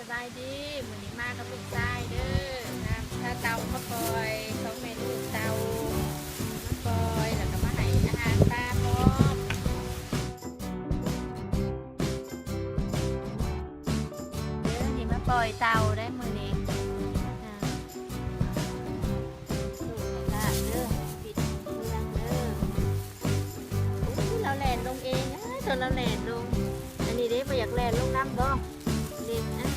ສະບາຍດີ ມື້ນີ້ມາກັບລູກຊາຍເດີ ມາພາເຕົ່າມາປ່ອຍ ສອງແມ່ລູກເຕົ່າມາປ່ອຍ ແລ້ວກໍມາໃຫ້ອາຫານປາພ້ອມເດີ. ນີ້ມາປ່ອຍເຕົ່າໄດ້ມື້ນີ້ ອ່າ ລູກໃຫ້ລາດເດີ ປິດເມືອງເດີ. ໂອ້ ລາວແລ່ນລົງເອງ ເອີ ໂຕລາວແລ່ນລົງ. ອັນນີ້ເດ້ ບໍ່ຢາກແລ່ນລົງນຳບໍ່? ເຫຼັກ ອ່າ